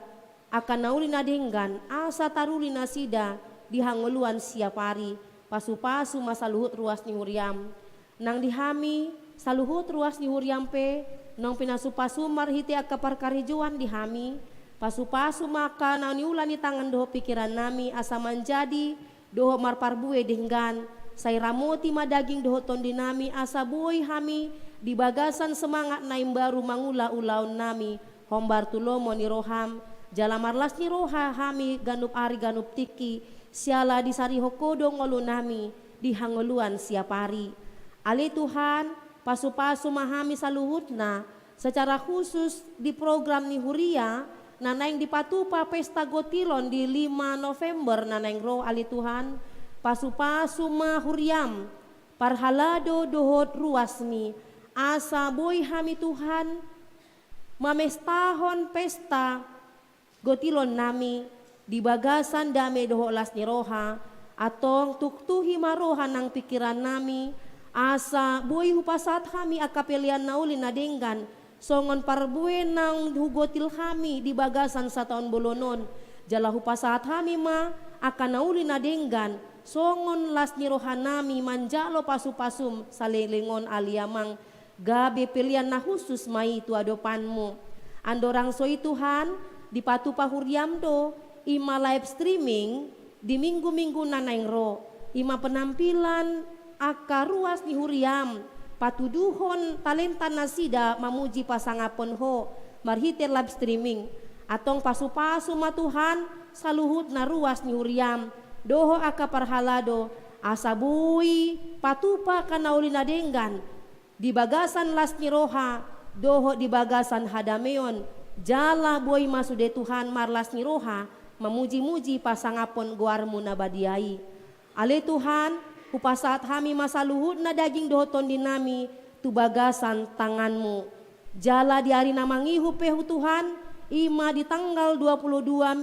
angka na uli na denggan, asa taruli nasida di hangoluan siap ari, pasu-pasu ma saluhut ruas ni huriam. Nang di hami, saluhut ruas ni huriam pe, naung pinasu-pasu marhite angka parkarejoan di hami, pasu-pasu ma angka na niula ni tangan dohot pikiran nami, asa manjadi, dohot marparbue denggan, sai ramoti ma daging dohot tondi nami, asa boi hami, di bagasan semangat na imbaru mangula ulaon nami, hombar tu lomo ni roham, jala marlas ni roha hami ganup ari ganup tingki, siala disarihon Ho do ngolu nami, di hangoluan siap ari. Ale Tuhan, pasu-pasu ma hami saluhutna, secara khusus di program ni huria, na naeng dipatupa pesta gotilon di lima November na naeng ro ale Tuhan, pasu-pasu ma huriam, parhalado dohot ruasmi, asa boi hami Tuhan, mamestahon pesta, gotilon nami, di bagasan dame dohot las ni roha, antong tuktuhi ma roha nang pikiran nami, asa boi hupasahat hami angka pelean na uli na denggan, songon parbue naung hugotil hami di bagasan sataon bolon on, jala hupasahat hami ma angka na uli na denggan, songon las ni rohanami manjalo pasu-pasum saleleng on, ale Amang, gabe pelean na hushus ma i tu adopanmu. Andorang so i Tuhan, dipatupa huriam do, i ma live streaming di minggu-minggu na naeng ro, i ma penampilan angka ruas ni huriam, patuduhon talenta nasida mamuji pasangaphon Ho marhite live streaming. Antong pasu-pasu ma Tuhan saluhutna ruas ni huriam dohot angka parhalado, asa boi patupa angka na uli na denggan di bagasan las ni roha dohot di bagasan hadameon, jala boi ma sude Tuhan marlas ni roha mamuji-muji pasangaphon goarmu na badia i. Ale Tuhan, hupasahat hami ma saluhutna daging dohot tondinami tu bagasan tanganmu. Jala di ari na mangihut pe Ho Tuhan, i ma di tanggal dua puluh dua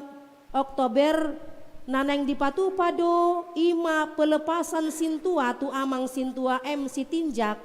Oktober, na naeng dipatupa do i ma pelepasan sintua tu Amang Sintua M Sitinjak,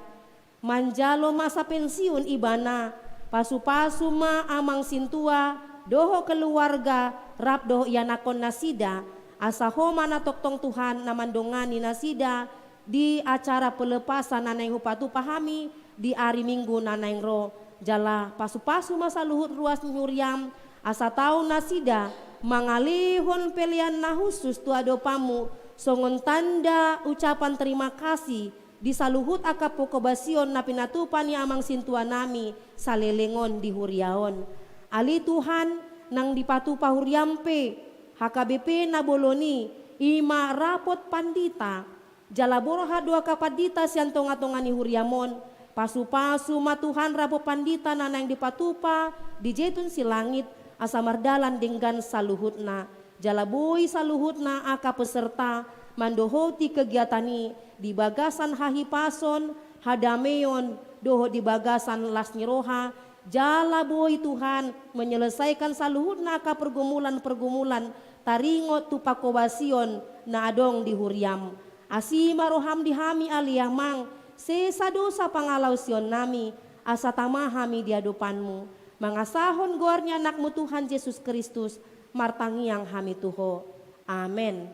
manjalo masa pensiun ibana. Pasu-pasu ma Amang Sintua dohot keluarga rap dohot ianakhon nasida, asa Ho ma na tongtong Tuhan na mandongani nasida di acara pelepasan na naeng hupatupa hami di ari Minggu na naeng ro. Jala pasu-pasu ma saluhut ruas ni huriam, asa tau nasida mangalehon pelean na hushus tu adopanmu songon tanda ucapan terima kasih di saluhut angka panghobasion na pinatupa ni Amang Sintuanami saleleng on di huria on. Ale Tuhan, nang dipatupa huriam pe H K B P na bolon i, i ma rapot pandita, jala borhat do angka pandita sian tonga-tonga ni huriam on. Pasu-pasu ma Tuhan rapot pandita na naeng dipatupa di Jetun Silangit, asa mardalan denggan saluhutna. Jala boi saluhutna angka peserta mandohoti kegiatan i di bagasan hahipason, hadameon, dohot di bagasan las ni roha, jala boi Tuhan menyelesaikan saluhutna angka pergumulan-pergumulan taringot tu panghobasion na adong di huriam. Asi ma roham di hami, ale Amang, sesa do sapangalaosionnami, asa tama hami di adopanmu. Mangasahon goar ni Anakmu Tuhan Jesus Kristus, martangiang hami tu Ho. Amen.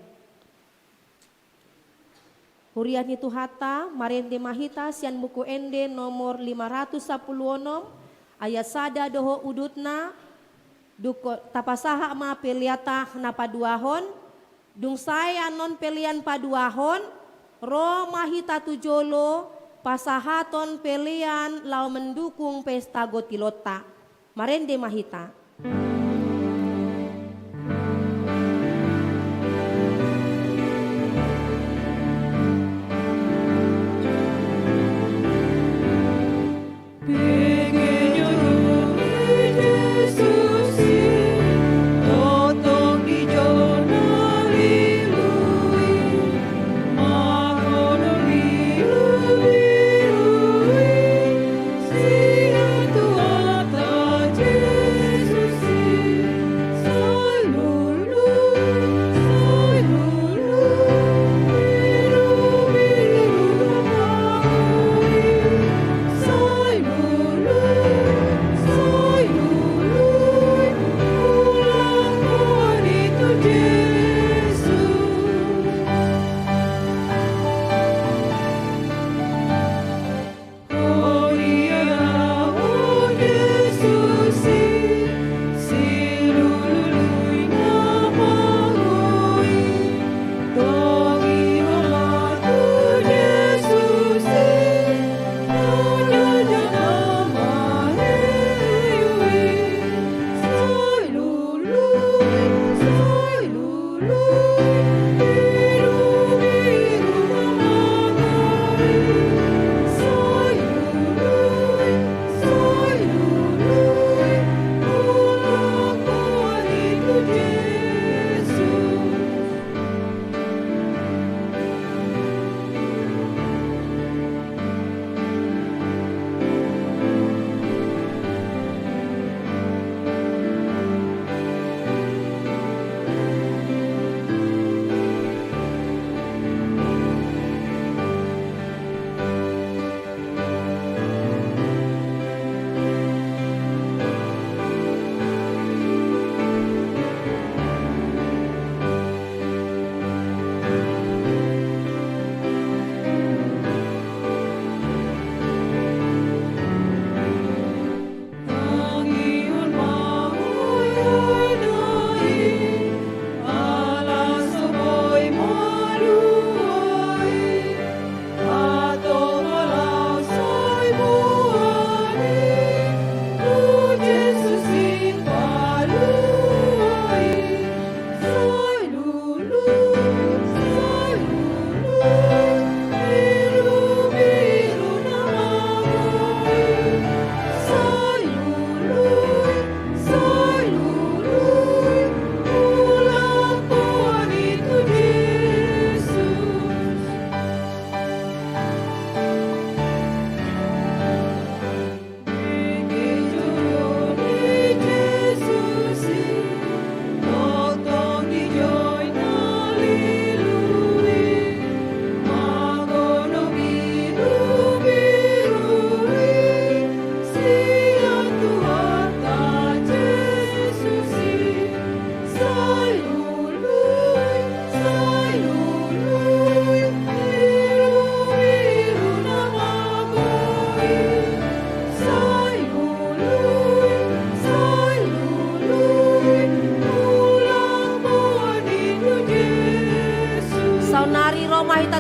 Huria ni Tuhanta, marende ma hita sian Buku Ende nomor lima ratus sampulu onom, ayat sada dohot udutna, dung tapasahat ma peleanta na paduahon. Dung sae annon pelean paduahon, ro ma hita tu jolo pasahathon pelean laho mendukung pesta gotilonta. Marende ma hita.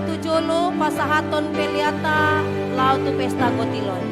tu jolo pasahathon peleanta laho tu pesta gotilon.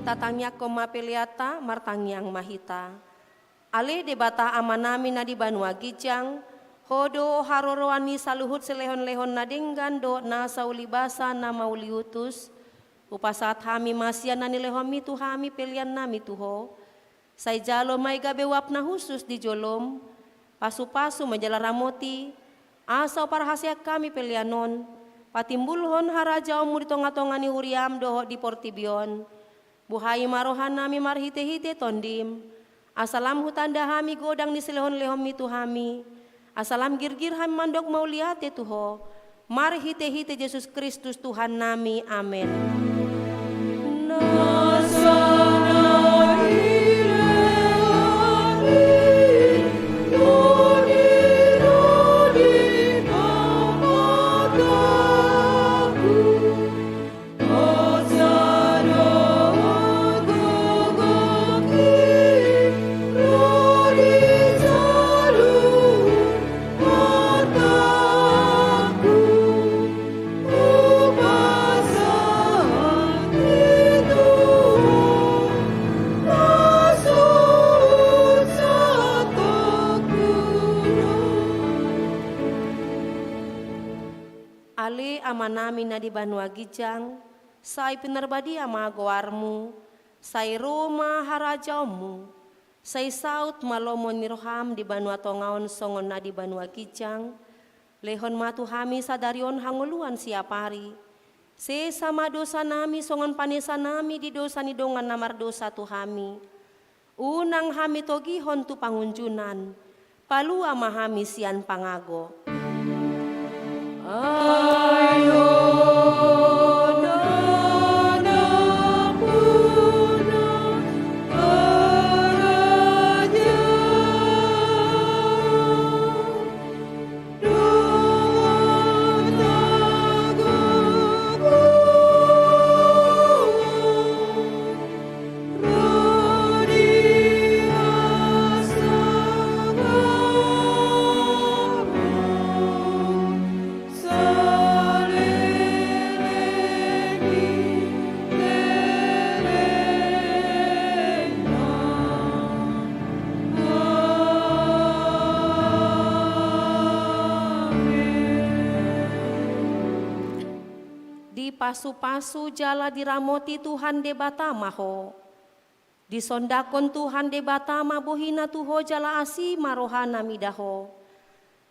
Tatangiangkon ma peleanta, martangiang ma hita. Ale Debata Amanami na di banua ginjang, Ho do haroroan ni saluhut silehonlehon na denggan dohot nasa ulibasa na mauliutus. Hupasahat hami ma sian na nilehonmi tu hami peleannami tu Ho. Sai jalo ma i gabe uap na hushus di jolom, pasupasu ma jala ramoti, asa huparhaseang hami pelean on patimbulhon harajaonmu di tongatonga ni huriam dohot di portibi on. Buhai ma rohanami marhitehite Tondim, asa lam hutanda hami godang ni silehonlehonmi tu hami, asa lam girgir hami mandok mauliate tu Ho, marhitehite Jesus Kristus Tuhannami. Amen. Nasa na dilehon Amanami na di banua ginjang, sai pinarbadia ma goarmu, sai ro ma harajaonmu, sai saut ma lomo ni roham di banua tonga on songon na di banua ginjang. Lehon ma tu hami sadari on hangoluan siapari. Sesa ma dosanami songon panesanami di dosa ni dongan na mardosa tu hami. Unang hami togihon tu pangunjunan, palua ma hami sian pangago. Ai do na nampuna harajaon, dohot hagogoon, ro di hasangapon saleleng ni lelengna. Amen. Dipasupasu jala diramoti Tuhan Debata ma ho. Disondangkon Tuhan Debata ma bohina tu ho jala asi ma rohana mida ho.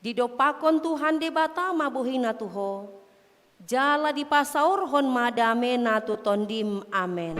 Didompakkon Tuhan Debata ma bohina tu ho. Jala dipasaorhon ma damena tu tondim. Amen.